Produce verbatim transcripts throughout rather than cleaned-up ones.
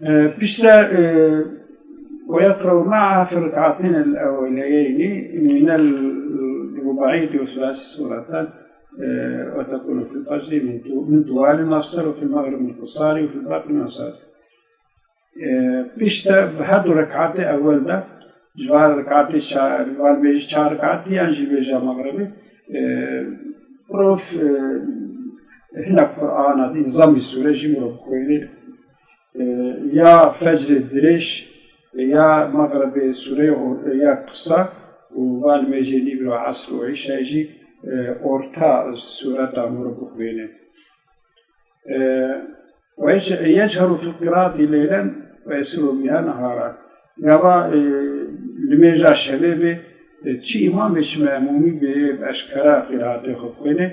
E, piştre, e, ويقرأ معها في الركعتين الأوليين من الرباعية والثلاثي سورة، e, وتكون في الفجر من تو-، من طوال المفصل وفي المغرب من قصار وفي الباقي من أوساط. E, piştre bi her du rekatê ewel de, ji van rekatê çar, van bêjî çar rekatî yan jî bêje mexribê, e, prof, e, hinek Qur'ana dî, zamî sûre jî miro bixwênê. E, ya fecrê dirêj, ya mexribê sûreyê or-, ya qisa û van bêjê nîvro esr û îşayê jî, e, orta sûreta miro bixwênê. E, ويجهر في القراءة ليلا ويسر بها نهارا. Gava, e, limêja şevê bê, e, çi îmam bê, çi memûmî bê, bi eşkera qîraatê xwe bixwêne,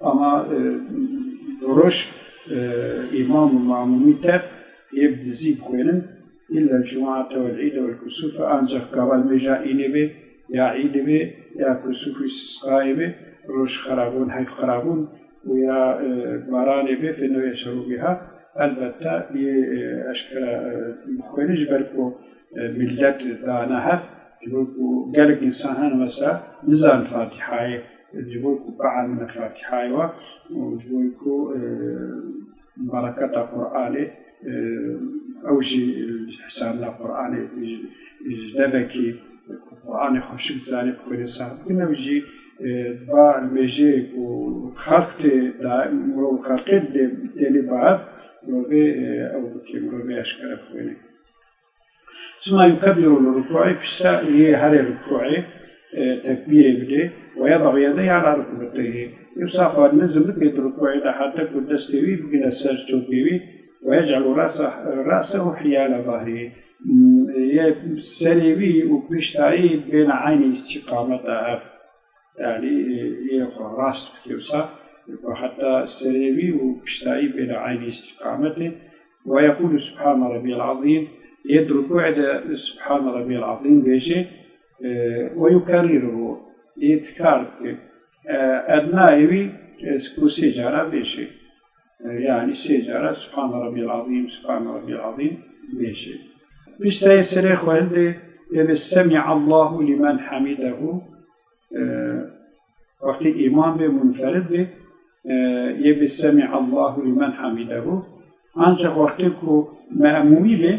ama, e, roj, e, îmam û memûmî tev yê bi dizî bixwênin. إلا الجمعة والعيد والكسوف, ancaq gava limêja înê bê, ya îdê bê, ya kusûf û îstisqayê bê, roj xerabûn, heyf xerabûn û ya, e, baranê bê, فإنه يجهر بها, elbette yê, e, eşkera, e, bixwêne, ji ber ku, e, millet dane hev, ji bo ku gelek însan hene mesela nizan Fatîhayê, ji bo ku bielmine Fatîhayê we û ji bo ku, e, bereketa Qur'anê, e, ew jî, e, hesabina Qur'anê ji, ji devekî ku Qur'anê xweşik dizanê bixwêne sax bikin, ew jî, e, va limêjê ku xelq tê da, mirov xelqê tê, tênê bav, mirovê, e, ew bike, mirovê eşkere bixwêne. ثم يكبر للركوع, piştre yê herê rukûê, e, tekbîrê bidê, ويضع يديه على ركبتيه. Yê wisa xwe nizm bike di rukûê de heta ku destê wî bigire ser çokê wî, ويجعل رأسه، رأسه حيال ظهره. Yê serê wî û pişta wî bêne eynî îstîqameta hev. Yanî, e, yê xwe rast bike wisa, ku heta serê wî û pişta wî bêne eynî îstîqametê. ويقول سبحان ربي العظيم. Yê di rukûê de سبحان ربي العظيم bêje, e, ويكرره. Yê tikrar bike. E, ednayê wî, e, ku sê cara bêje. E, yanî sê cara سبحان ربي العظيم، سبحان ربي العظيم bêje. Piştre yê serê xwe hildê, yê bê سمع الله لمن حمده. E, wextê îmam bê, munferid bê, e, yê bê سمع الله لمن حمده. Ancaq wextê ku memûmî bê,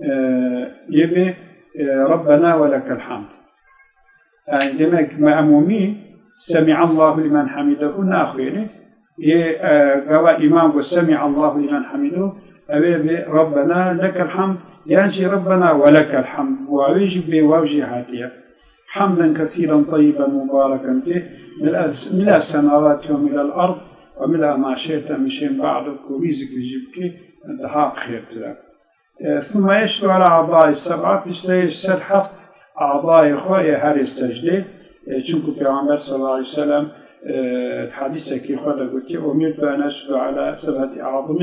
e, yê bê, e, ربنا ولك الحمد. Yanî demek memûmî سمع الله لمن حمده naxwêne. Yê, e, gava îmam got سمع الله لمن حمده, ew ê bê ربنا لك الحمد, yan jî ربنا ولك الحمد. Wawê jî bê waw jî hatiye. حمدا كثيرا طيبا مباركا فيه، ملء، ملء السماوات وملء الأرض وملء ما شئت من شيء بعد. Ku vî zikrî jî bikî, daha xêrtir e. E, ثم يشرع على أعضاء السبعة, piştre ser heft adayê xwe yê herê secdê. E, çunku Pêxember sallallahu aleyhi ve sellem, e, di hedîsekî xwe de gotiye, أمرت أن أسجد على سبعة أعظم،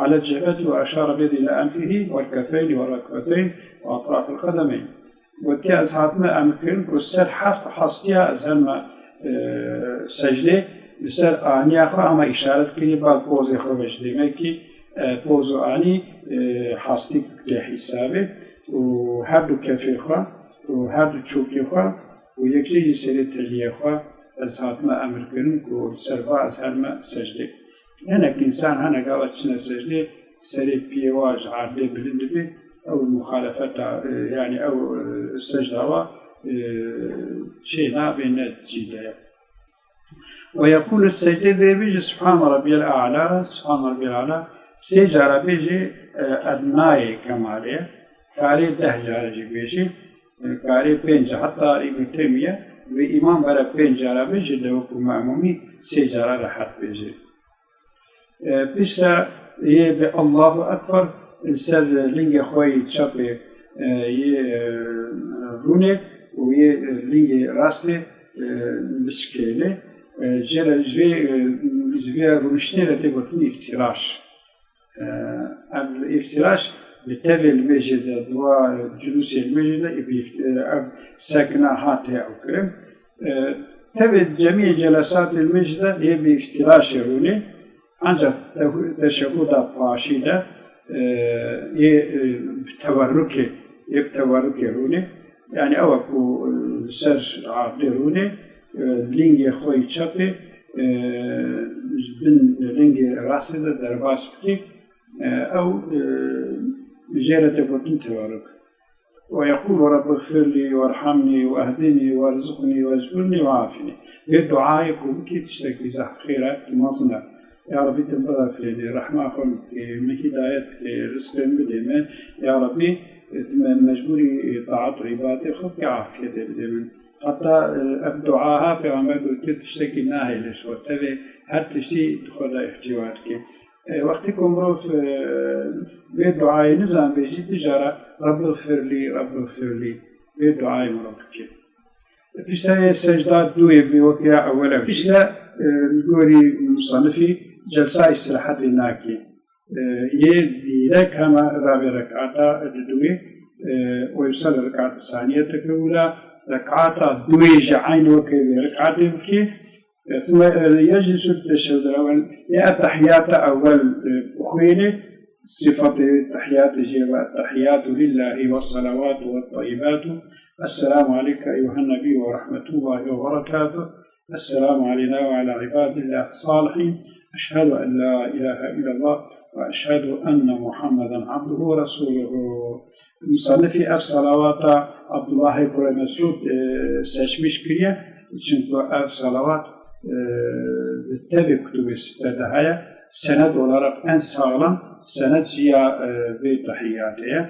على الجبهة، وأشار بيده إلى أنفه والكفين والركبتين وأطراف القدمين. Gotiye, ez hatime emrkirin ku ser heft hastiya ez herme, e, secdê, li ser aniya xwe, ama îşaret kiriye bal pozê xwe ve jî. Demek ki, e, poz û anî, e, hastî tê hîsabê û her du kefê xwe û her du çokê xwe û yek jê jî serê teliyê xwe ez hatime emirkirin ku li ser va ez herme secdê. Hinek însan hene gava çine secdê, serê piyê wa ji erdê bilind dibe, ew muxalefeta, e, yanî ew, e, secda wa, e, çê nabe, ne cî de ye. ويقول secdê dê bêje سبحان ربي الأعلى، سبحان ربي الأعلى، sê cara bêje, e, ednayê kemalê ye. Karê deh cara jî bêje, e, karê pênc, heta Îbn Teymiye vê îmam bere pênc cara bêje, de wekû memûmî sê cara rehet bêje. E, piştre yê bi Allahu Ekber li ser lingê xwe yê çepê, e, yê, e, rûnê û yê, e, lingê rastê, e, biçikêne. E, jê re ji vê, e, ji vê rûniştinê re tê gotin îftiraş. E, ev îftiraş bi tevê limêjê de, di wa culûsê limêjê de, ê bi îft-, ev sekna hate ew kirin. E, tevê cemiyê celesatê limêjê de yê bi îftiraşê rûnê, ancak te-, teşehhuda paşî de e, yê, e, bi tewerrukê, yê bi tewerrukê rûnê. Yani ew ku, e, ser erdê rûnê, e, lingê xwe yî çepê, e, ji bin lingê rastê de derbas bikê, e, ew, e, jê re tê gotin tewerruk. ويقول رب اغفر لي وارحمني واهدني وارزقني واجبرني وعافني. Vê duayê ku bikî tiştekî zehf xêr e, mezin e. Ya Rebî tu bixefilînî, rehma xwe min bikî, min hîdayet bikî, rizqê min bidê min. Ya Rebî, tu me mecbûrî taat û îbadê xwe bikî, afiyetê bidê min. Heta, e, ev dua ha Pêxember gotiye tiştekî nahêle ji xwe, tevê her tiştî di xwe de îhtîwa dike. E, wextê ku mirov, e, vê duayê nizan bêjî, tu jara Rebbi xfirlî, Rebbi xfirlî, vê duayê mirov bike. Pişteyê secda duyê bî weke ya ewel e. Pişte, e, li gorî musanifî celsa îstirahetê nake. E, yê dîrek hema ravê rekata diduyê, e, ويصلي الركعة الثانية الأولى, rekata duyê jî eynî weke vê rekatê bike. ثم يجلس للتشهد الأول, yê etehiyata ewel, e, bixwîne, sifetê etehiyatê jê ve, التحيات لله والصلوات والطيبات، السلام عليك أيها النبي ورحمة الله وبركاته، السلام علينا وعلى عباد الله الصالحين، أشهد أن لا إله إلا الله وأشهد أن محمدا عبده ورسوله. Musanifî ev salawata Abdullahê kurê Mesûd, e, seçmiş kiriye, çimku ev salawat, e, di tevê kutubê sitte de heye. Sened olarak en sağlam sened jî ya, e, vê tehiyatê ye.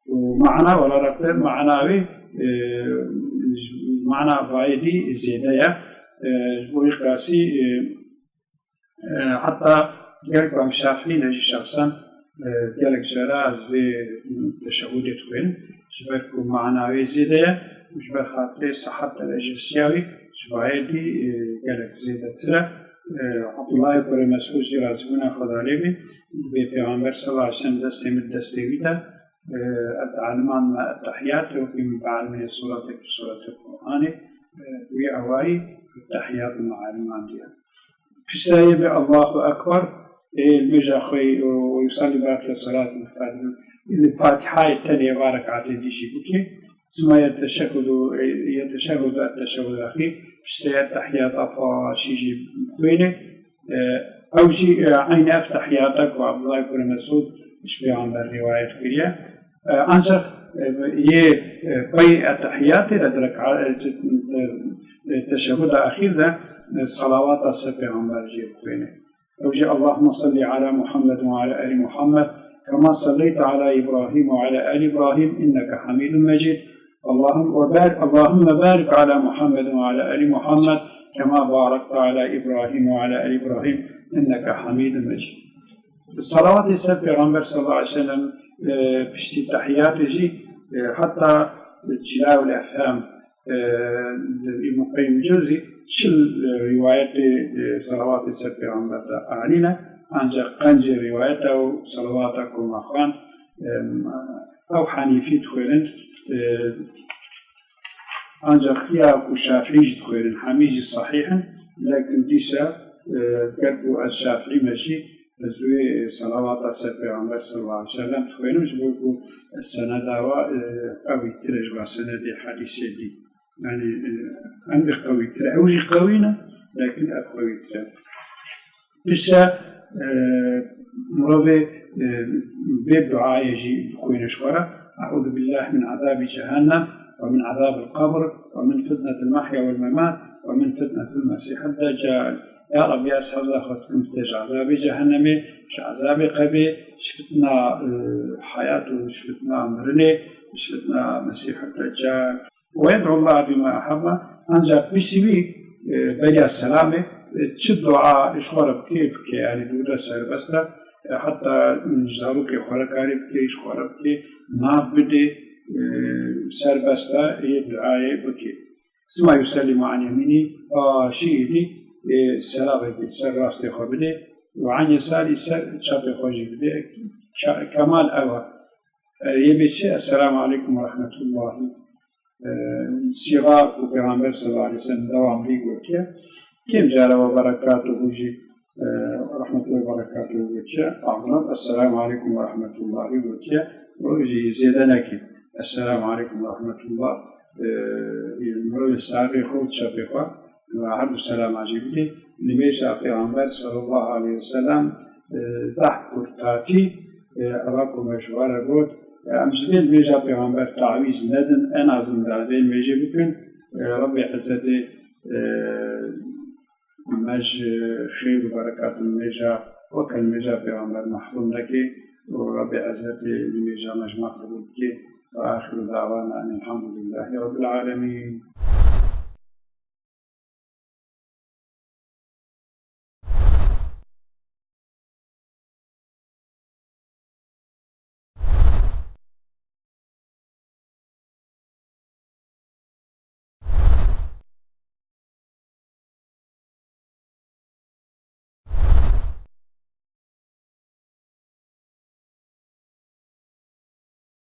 Û mana olarak de mana wî, e, mana vayê dî zêde ye. E, ji bo wî qasî, e, E, heta gelek Îmam Şafîî ne jî şexsen, e, gelek cara ez vê teşehudê dixwînim. Ji ber ku mana wê zêde ye û ji ber xatirê sihet derecesiya wî ji vayê dî, e, gelek zêdetir e. E, Abdullahê kurê Mesûd jî razîbûna Xwedê lê bê, bê Pêxember sallallahu aleyhi ve sellem destê min destê wî de, e, ez dieliminim me etehiyat, wekî min bielimiye suretek ji suretê Qur'anê, e, wî ewayî etehiyat min elimandiye. Piştayê bi Allahu Ekber, ê, li mêja xwe yî, û, û yusalli ba'de salat li Fatiha. Li Fatihayê tenê va rekatê dî jî bike. Suma yeteşehhudu, yeteşehhudu etteşehhudul ahîr. Piştê ettehiyata paşî jî bixwîne. E, ew jî, e, eynî ev tehiyata ku Abdullah kurê Mesûd ji Pêxember rîwayet kiriye. E, ancak, e, yê, e, pey etehiyatê de direk, e, e, teşehhuda axîr de, e, salawata ser Pêxember jê bixwîne. Ew jî, اللهم صل على محمد وعلى آل محمد كما صليت على إبراهيم وعلى آل إبراهيم إنك حميد مجيد. اللهم وبارك، اللهم بارك على محمد وعلى آل محمد كما باركت على إبراهيم وعلى آل إبراهيم إنك حميد مجيد. Salawatê ser Pêxember sallallahu aleyhi ve sellem, e, piştî tehiyatê jî, e, heta Çilaul Efham, e, li Îbn Qeyyim Cewzî çil, e, rîwayetê, e, salawatê ser Pêxember de anîne, ancak qencê rîwayeta û salawata ku me xwend, e, ew Hanîfî dixwênin, e, ancak ya ku Şafîî jî dixwênin, hemî jî sehîh in, lekin dîsa, e, ger ku ez Şafîî me jî, ez wê salawata ser Pêxember sallallahu aleyhi ve sellem dixwênim, ji bo ku seneda wa, e, qewîtir e ji ba senedê hedîsê dî. Yani, e, em jî qewîtir e. Ew jî qewî ne, lekin ev qewîtir e. Piştre, e, mirovê, e, vê duayê jî dixwîne ji xwe re. أعوذ بالله من عذاب جهنم ومن عذاب القبر ومن فتنة المحيا والممات ومن فتنة المسيح الدجال. Ya Rabbi, ez hewza xwe dikim bite ji ezabê cehennemê, ji ezabê qebrê, ji fitna, e, heyat û ji fitna mirinê, ji fitna Mesîh Deccal. ويدعو الله بما أحب, ancak piştî wî, e, beriya selamê, e, çi dua ji xwe re bike, bike, yani dû de serbest e, e, heta ji zarokê xwe re karê bike, ji xwe re bike, nav bide, e, serbest e, yê duayê bike. ثم يسلم عن يمينه, paşî êdî, e, selamê ser rastê xwe bide, وعن يساره, ser çepê xwe jî bide. Ke-, kemal ew e. E, yê bê çi? السلام عليكم ورحمة الله. E, sîxa ku Pêxember sallallahu aleyhi ve sellem dewamlî gotiye. Kêm cara وبركاته jî e, rahmetullahi ve berekatuhu gotiye, Abdullah, Esselamu aleykum ve rahmetullahi gotiye, o jî zêde neke. Esselamu aleykum ve rahmetullah. E, mirovê saxê xwe û çepê xwe ve her du selama jî bike. Nimêja Pêxember sallallahu aleyhi ve sellem, e, zehf kurtatî, e, eva ku me ji we re got, e, em ji vê nimêja Pêxember tawîz nedin, en azından vê nimêjê bikin. E, Rebbê Ezzetê, e, me ji xêr û berekatên nimêja weke nimêja Pêxember mehrûm neke û Rebbê Ezzetê nimêja me ji me qebûl bike. Ve axiru davana enîlhamdulîllahî Rebbil alemîn.